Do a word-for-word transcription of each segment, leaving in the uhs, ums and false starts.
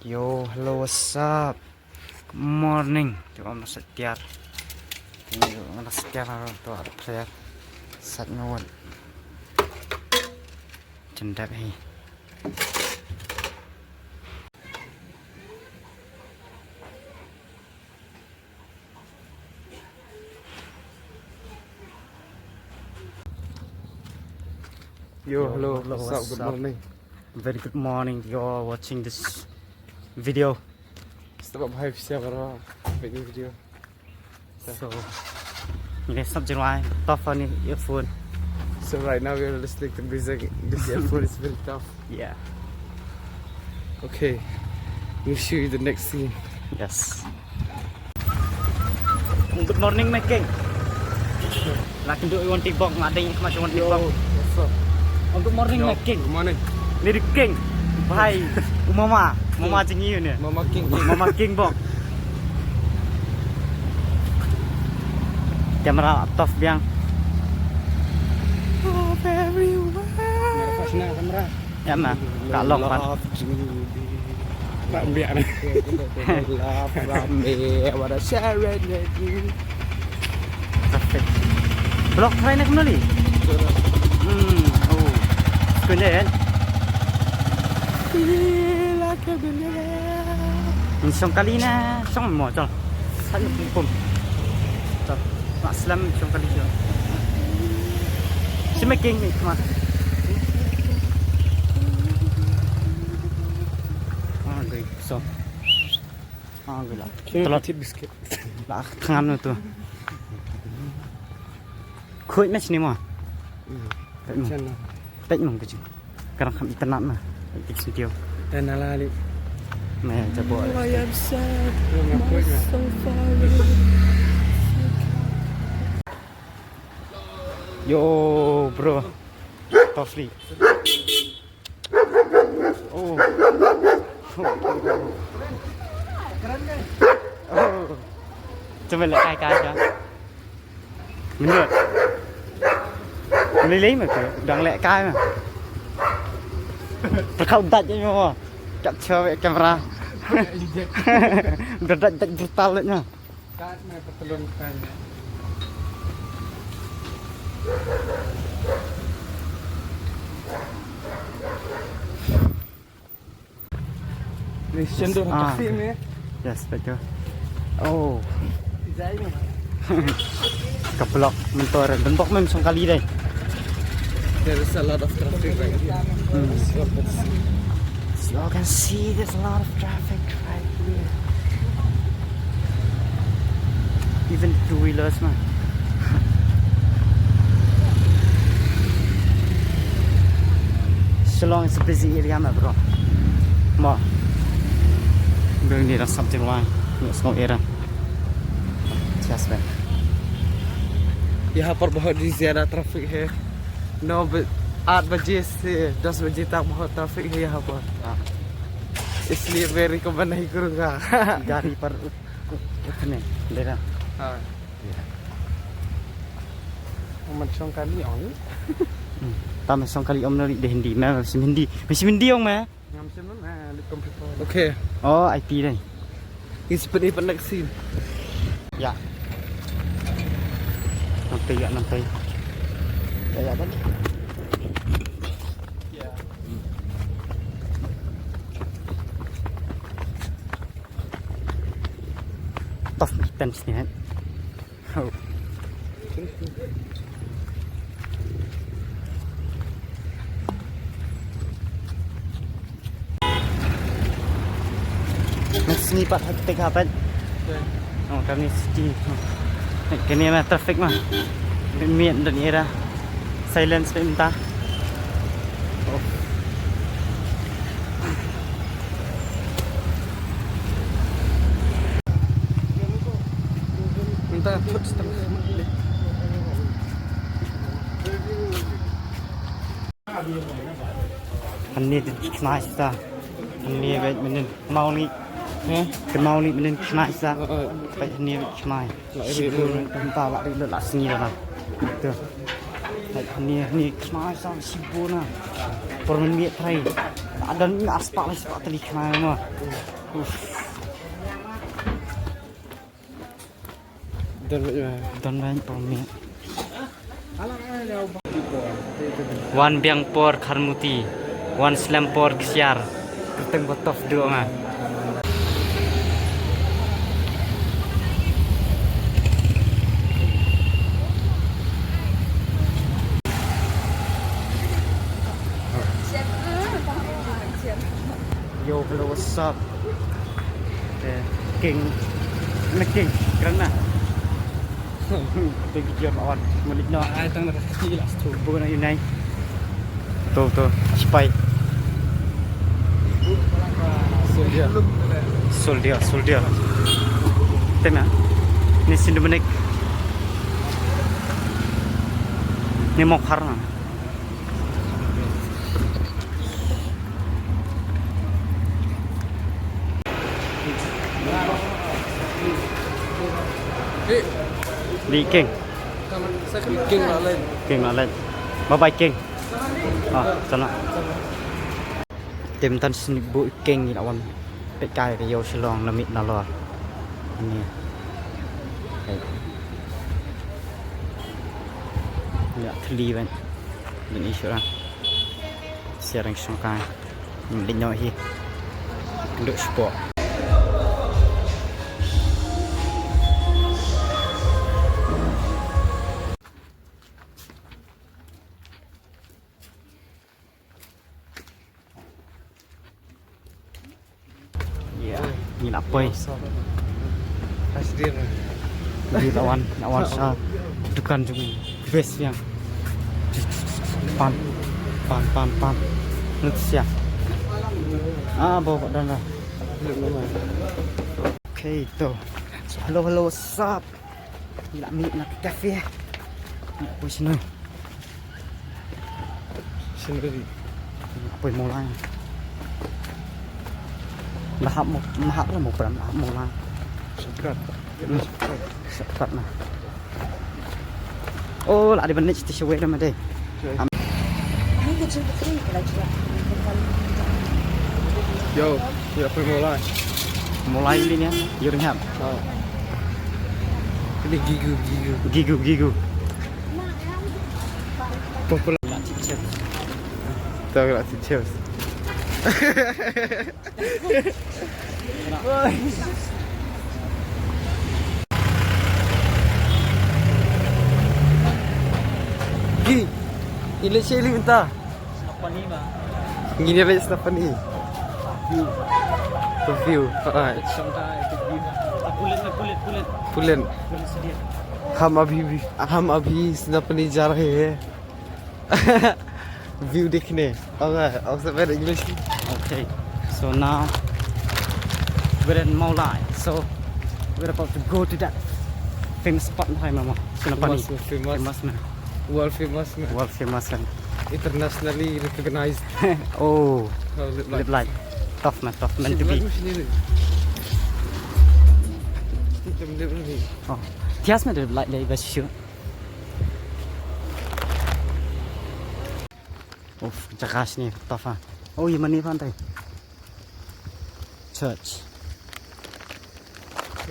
Yo, hello, what's up? Good morning. Te ym lah sat tiar. Te ym lah sat tiar, to ar tiar. Sat ngut. Jendap hi. Yo, hello, what's up? Good morning. Very good morning to you all watching this video. Stop by, share, video. So, ngi sngap jingrwai, tough on earphone. So right now we're listening to music. This earphone is very tough. Yeah. Okay. We'll show you the next scene. Yes. Good morning, my king. La kynduh ïa u Aunty Bok, nga dei khmat ïa u Aunty Bok. What's up? Oh, good morning, my king. Good morning. Ni the king. Bhai, u mama, mama jong ngi ne. Mama king. Mama king Bok. Camera tough biang. Love everywhere. Camera. Ïa ma, ka long pat. Love Judy. Ram biak ni. Love Ram biak, wanna share it with you. Perfect. Block try na kumno li? Hmm, oh. Skun deh, kan? Feel like a billionaire. Ni song kali na, song mo, song. Satu pum pum. Satu. Mak selam song kali song. Si making ni, mak. Ah, gay. So. Ah, gay lah. Telot. Tip biscuit. Lah, tangan tu. Khuid meh sini mo. Hmm. Khuid mo. Macam mana? Peit mo ka jing. Ka rang kham itynnad na. Peit ka jingtiew. Te na la li. Me jabo. I am sad. Yo, ngap khuid me. Yo, bro. Tough li. Oh. Oh. Cuma lek kai kai aja. Menurut. Melilih mah tu, dang lek kai mah. Terkau dat je mah. Capture wek kamera. Dah dat dat brutal lek mah. Kat mah petelun kai. Ni sendok Ah. Kafe me. Yes, betul. Oh. Design. Ka block mentor, ben block mem song kali dai. There is a lot of traffic right here. Hmm. As you all can see. As you all can see, there's a lot of traffic right here. Even two wheelers mah. Shillong is a busy area, my bro. Mo. Bring me something wrong. Let's go, Aaron. Yes, man. यहाँ पर बहुत ही ज़्यादा ट्रैफिक है। नौ बज-, आठ बजे से दस बजे तक बहुत ट्रैफिक है यहाँ पर। हाँ। इसलिए मैं रिकमेंड नहीं करूँगा। गाड़ी पर उठ-, उठने देना। हाँ। Umat song kali ong. Hmm. Tam song kali om nari de Hindi, me sim Hindi. Me sim Hindi ong me. Ngam sim me, le computer. Okay. Oh, I T dai. Is pedi penek sim. Ya. Nanti ya, nanti. Ya, ya, kan? Ya. Tough items ni, eh. Oh. Next ni pat hectic happen. Oh, kami city. Kini mah traffic mah. Miet dan era. Silence pe mynta. Oh. Mynta thut stang. Hangne te khnai sa. Hangne bad mynnin kynmaw ni. He? Kynmaw ni mynnin khnai sa. Bad hangne bad khnai. Shibun mynta la ri la sngi la na. Te. Bad hangne, hangne khnai sa shibun na. Por mynmiet trai. Don ar spah lai spah tylli khnai ma. Uf. Don beit ma. Don beit por mynmiet. Wan biang por kharmuti. Wan slem por ksiar. Kyrteng ba tough duh nga. Yo, hello, what's up? Eh, King. Na King, kren na. Thank you, John Awan. Malik no. Ai, tang na kasi last two. Bukan na yunai. Tu, tu, spy. Soldier. Soldier, soldier. Tena. Ni Sindu Menik. Ni Mokhar na. Di King. King Malen. King Malen. Bye bye King. Ah, sana. Tem tan sini bu King ila wan. Pekai ke yo Shillong na mit na lor. Ni. Ni thli ban. Ni isura. Siarang songkai. Lim leit noh hi. Duk sport. Ya, ngi la poi. Asdir. Ngi la wan, la wan sa dukan jong best ya. Pan, pan, pan, pan. Lut sia. Ah, bawa kat dalam. Okay, tu. So, hello, hello, what's up? Ngi la mih na cafe. Ngi la poi sini. Sini tadi. Poi Mawlai. Lahap mo, lahap lah mo pram, lahap Mawlai. Shortcut. Hmm. Shortcut na. Oh, la di ban leit sha wei ram dei. Okay. Am- Yo, ya poi Mawlai. Mawlai ni ya, you have. Oh. Ini Gigu, Gigu. Gigu, Gigu. Popular. Tahu lah, chips. Gi, ini sili minta. Ngin ïa leit Snapani. View. The view. Alright. Pulen, pulen, pulen. Pulen. Pulen sedia. हम अभी भी, हम अभी स्नैपनी जा रहे हैं। View देखने। Okay, okay, speak English. Okay. So now we're in Mawlai. So we're about to go to that famous spot. Hai mama. Snapani. Famous, famous. Famous na. World famous na. World famous na. Internationally recognized. Oh. Oh, lip light. Lip light. Tough man, tough man to be. Lip light machine ni. Kita benda ni. Oh. Tias man lip light dari best shoot. Uff, jaka shane tough ah. Oh, ïa mane phan te. Church.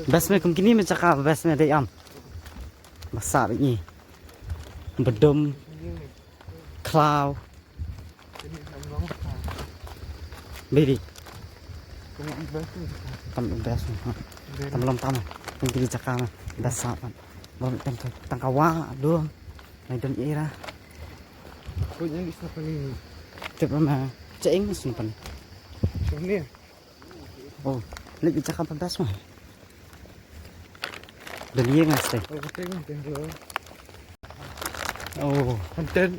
Best me kum kine me jaka best me dei am. Ba sah bad ngi. Ba dum. Khlaw. Baby. Tam best me. Tam lom tam. Kum kine jaka me. Best sah bad. Ba tang ka, tang ka wa dum. Nai don ira. Ko nyang is na pani. Tip ma. Cheng is na pani. Sini. Oh, lagi cakap pantas mah. Dan iya ngas teh. Oh, betul, betul. Oh. Konten.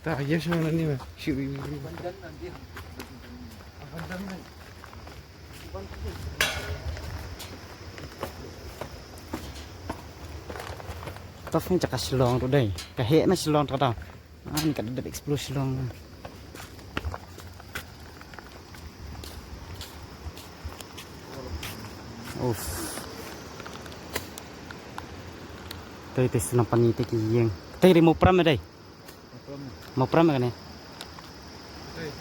Tak, ya, sama ni mah. Syu, ibu, ibu. Tough ni jaka Shillong tu dei. Ka heh na Shillong tu kata. Ah, ni ka dep explore Shillong. Uff. Tei tei Snapani tei ki ïing. Tei ri mo pram dei. Mawpram kane.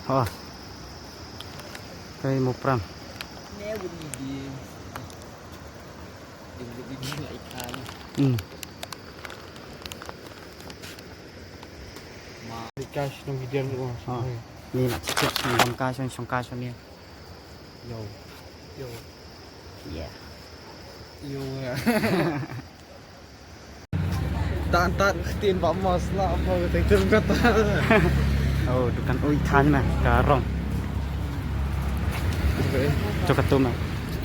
Oh. Kai mo pram. Hmm. Cash nang video ni. Oh. Ni nak cek nang cash, nang cash ni. Yo. Yo. Yeah. Yo ya. Tan tan tin ba mas la ba te tum kata. Oh, dukan ui than ma ka rong. Cho ka tu ma.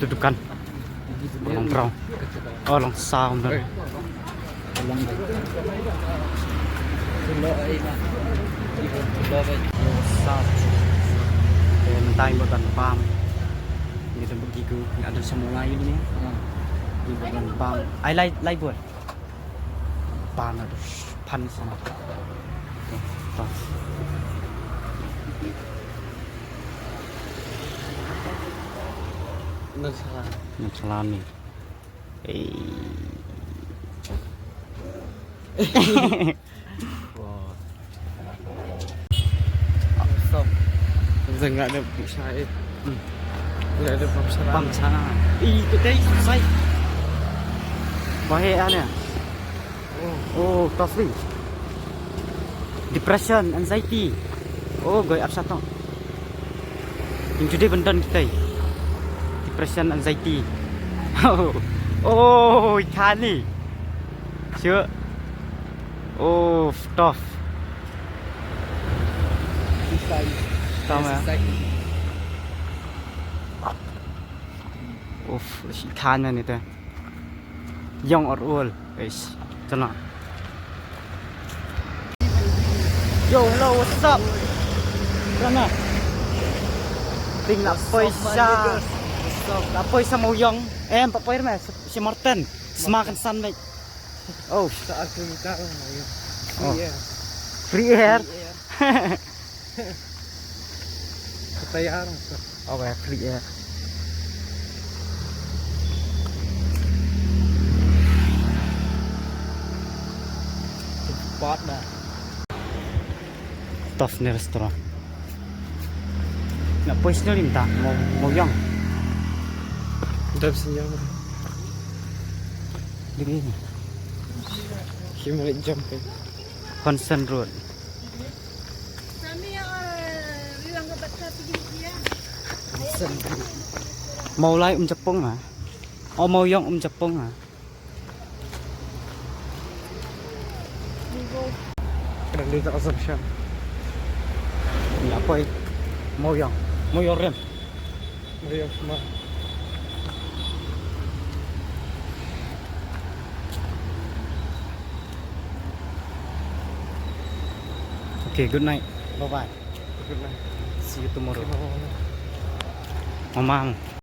Tu dukan. Long rong. Oh, long sound. What's up? Mynta ngi bad ban bam. Ngi dang bad ki ku, ngi dang sa mula ïa ni. Ngi bad ban bam. Ai lai lai bor. Bam na dus pan sana. Nang salah. Nang salah ni. Stop. Zeng nggak ada bisa eh. Nggak ada bangsa. Bangsa. Ih, itu tadi selesai. Wahai ane. Oh, tough ni. Depression, anxiety. Oh, goi upset tong. Yung judi bendan kita. Depression, anxiety. Oh, oh, ikan ni. Sure. Oh, tough. Susah. Susah, ya. Uff, ikan ni tu. Young or old. Eish, tana. Yo, hello, what's up? Tana. Ting la poi sha. La poi sha Mawïong. Em, pa poi me, si Martin. Sma kan san me. Oh. Sa aku minta Mawïong. Oh. Free air. Free air. Free air. Kata ya orang tu. Oh, ya, free air. Tempat dah. Tough ni restaurant. Nak poi sini minta mau mau yang. Dah senyum. Dini. Human jumping. Hudson Road. Mawlai um japong ha. Oh, Mawïong um japong ha. Kena di tak asam syam. Ya poi. Mawïong. Mawïong rem. Mawïong semua. Okay, good night. Bye bye. Good night. See you tomorrow. Mamang.